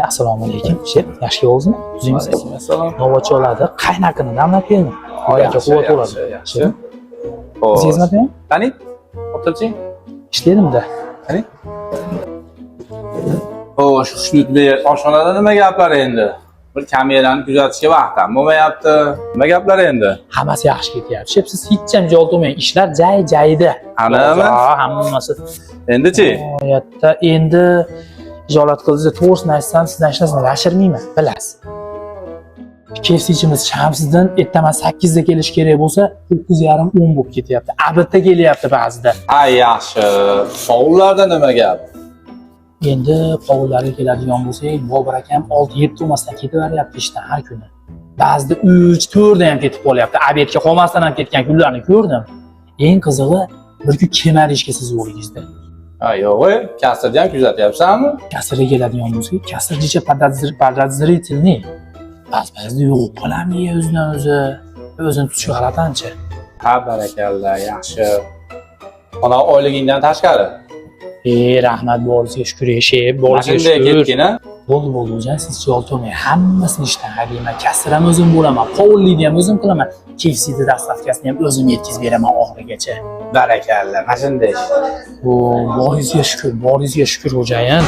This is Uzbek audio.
Assalomu alaykum, shef. Yaxshi keldingizmi? Tuzingmiz. Assalom. Novvoychi oladi. Qaynaqini damlab keldim. Yurakka quvvat bo'ladi. Yaxshi. Xo'sh. Sezmadingmi? Qani? O'tirchi. Ishlaydim-da. Qani? Xo'sh, Xushnudbek, oshxonada nima gaplar endi? Bir kamerani kuzatishga vaqt ham bo'lmayapti. Nima gaplar endi? Hammasi yaxshi ketyapti. Shef, siz hech ham joltmang. Ishlar jay-jayida. Anami? Ha, hammasi. Endichi? G'oyatda endi ijolat qildingiz. To'g'risini aytsam, sizdan hech narsani yashirmayman, bilasiz. KFC'chimiz Shamsiddin ertaman 8 da kelishi kerak bo'lsa, 9:30 10 bo'lib ketyapti. Abadda kelyapti ba'zida. Ha, yaxshi. Ovullarda nima gap? Endi qovunlarga keladigan bo'lsak, Bobur akam 6-7 bo'lmasdan ketaveryapti ishdan har kuni. Ba'zida 3-4 da ham ketib qolyapti. Обед ga qolmasdan ham ketgan kunlarni ko'rdim. Eng qizig'i, bir kun kelmadi ishga siz yo'ligingizda. Ha, yo'q, kassirni ham kuzatyapsanmi? Kassirga keladigan bo'lsak, kassir jicha подозрительный. Ba'zi ba'zida yo'q qolamdi o'zidan o'zi. O'zini tutishi g'alati ancha. Ha, barakalla, yaxshi. Ona oyligingdan tashqari. Rahmat, boringizga shukur, shef, boringizga Mana shunday shukur. ketgin, a? Bo'ldi, bo'ldi, o'jan, siz joltolmang. Hammasini ishdan haydayman. Kassir ham o'zim bo'laman, qovunlikni ham o'zim qilaman. KFC'ni доставка sini ham o'zim yetkazib beraman oxirigacha. Barakalla, mana shunday. O, boringizga shukur, boringizga shukur, xo'jayin.